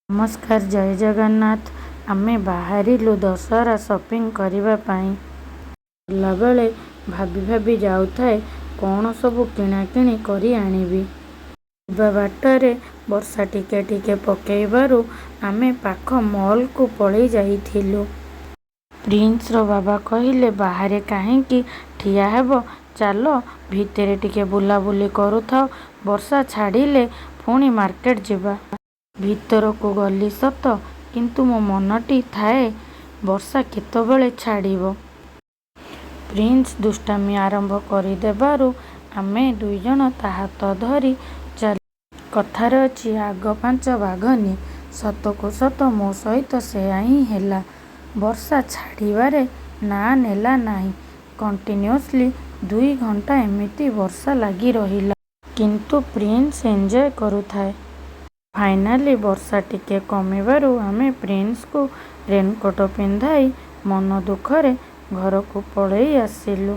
ନମସ୍କାର, ଜୟ ଜଗନ୍ନାଥ। ଆମେ ବାହାରିଲୁ ଦଶହରା ସପିଂ କରିବା ପାଇଁ। ଗଲାବେଳେ ଭାବି ଭାବି ଯାଉଥାଏ କ'ଣ ସବୁ କିଣାକିଣି କରି ଆଣିବି। ଯିବା ବାଟରେ ବର୍ଷା ଟିକେ ଟିକେ ପକେଇବାରୁ ଆମେ ପାଖ ମଲ୍କୁ ପଳେଇ ଯାଇଥିଲୁ। ପ୍ରିନ୍ସର ବାବା କହିଲେ, ବାହାରେ କାହିଁକି ଠିଆ ହେବ, ଚାଲ ଭିତରେ ଟିକେ ବୁଲାବୁଲି କରୁଥାଅ, ବର୍ଷା ଛାଡ଼ିଲେ ପୁଣି ମାର୍କେଟ ଯିବା। ଭିତରକୁ ଗଲି ସତ, କିନ୍ତୁ ମୋ ମନଟି ଥାଏ ବର୍ଷା କେତେବେଳେ ଛାଡ଼ିବ। ପ୍ରିନ୍ସ ଦୁଷ୍ଟାମି ଆରମ୍ଭ କରିଦେବାରୁ ଆମେ ଦୁଇଜଣ ତା ହାତ ଧରି ଚାଲିଲୁ। କଥାରେ ଅଛି, ଆଗ ପାଞ୍ଚ ବାଘ ନିଏ। ସତକୁ ସତ ମୋ ସହିତ ସେୟା ହିଁ ହେଲା। ବର୍ଷା ଛାଡ଼ିବାରେ ନାଁ ନେଲା ନାହିଁ। କଣ୍ଟିନ୍ୟୁଅସ୍ଲି 2 ଘଣ୍ଟା ଏମିତି ବର୍ଷା ଲାଗି ରହିଲା। କିନ୍ତୁ ପ୍ରିନ୍ସ ଏଞ୍ଜୟ କରୁଥାଏ। ଫାଇନାଲି ବର୍ଷା ଟିକେ କମିବାରୁ ଆମେ ପ୍ରିନ୍ସକୁ ରେନକୋଟ୍ ପିନ୍ଧାଇ ମନ ଦୁଃଖରେ ଘରକୁ ପଳେଇ ଆସିଲୁ।